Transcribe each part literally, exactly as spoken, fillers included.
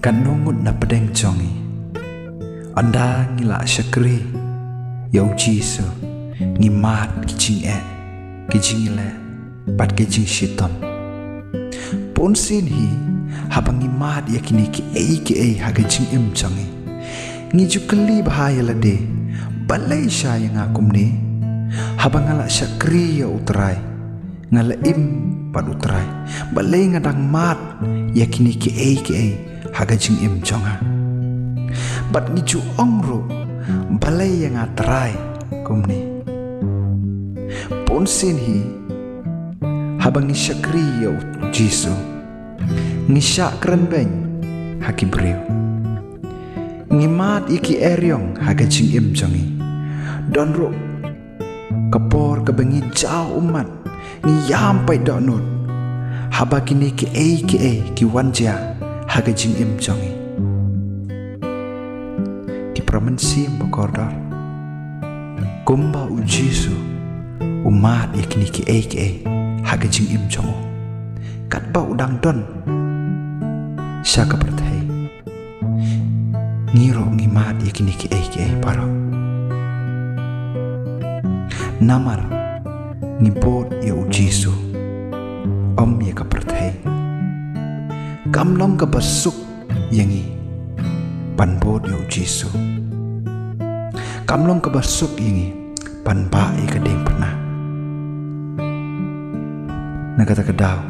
Katno ngut na pdeng jong ngi, ynda ngi la shakri ïa u Jisu, ngi mad ki jingeh, ki jingleh bad ki jingshitom. Bunsien hi, haba ngi mad ïa kine kiei kiei ha ka jingim jong ngi, ngi ju kylli bha ïa lade, balei sha ïa nga kumne? Haba nga la shakri ïa u Trai, nga la im bad u Trai, balei nga dang mad ïa kine kiei kiei ha ka jingim jong nga? Bad ngi ju ong ruh, balei ïa nga Trai kumne? Bunsien hi, haba ngi shakri ïa u Jisu, ngi shah kren beiñ ha ki briew. Ngi mad ïa ki eriong ha ka jingim jong ngi. Don ruh ka por kaba ngi jaw ummat, ngi ïam pait dohnud haba kine kiei kiei ki wan jia ha ka jingim jong ngi. Ki para mynsiem ba kordor, kumba u Jisu u mad ïa kine kiei kiei ha ka jingim jong u, katba u dang don sha ka pyrthei, ngi ruh ngi mad ïa kine kiei kiei baroh. Namar ngi bud ïa u Jisu, ym ïa ka pyrthei. Kam long kaba suk ïa ngi ban bud ïa u Jisu. Kam long kaba suk ïa ngi ban bah ïa ka diengphna. Na kata ka daw,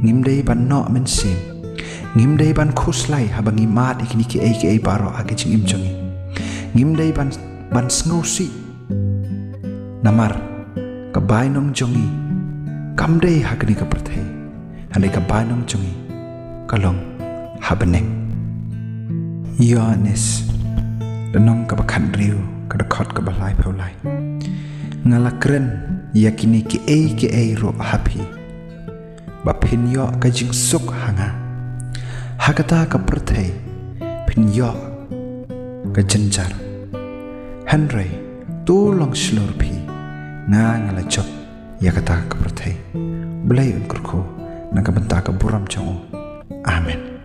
ngim dei ban noh mynsiem, ngim dei ban khuslai haba ngi mad ïa kine kiei kiei baroh ha ka jingim jong ngi. Ngim dei ban, ban sngewsih. Namar ka bainong jong ngi kam dei ha kane ka pyrthei, hynrei ka bainong jong ngi ka long ha bneng. Ïoannis, lynnong kaba khathynriew, ka dkhot kaba laiphew lai. Nga la kren ïa kine kiei kiei ruh ha phi, ba phin ïoh ka jingsuk ha nga. Ha kata ka pyrthei phin ïoh ka jynjar, hynrei to long shlur phi, nga, nga la jop ïa kata ka pyrthei. Blei un kyrkhu na ka bynta ka burom jong u. Amen.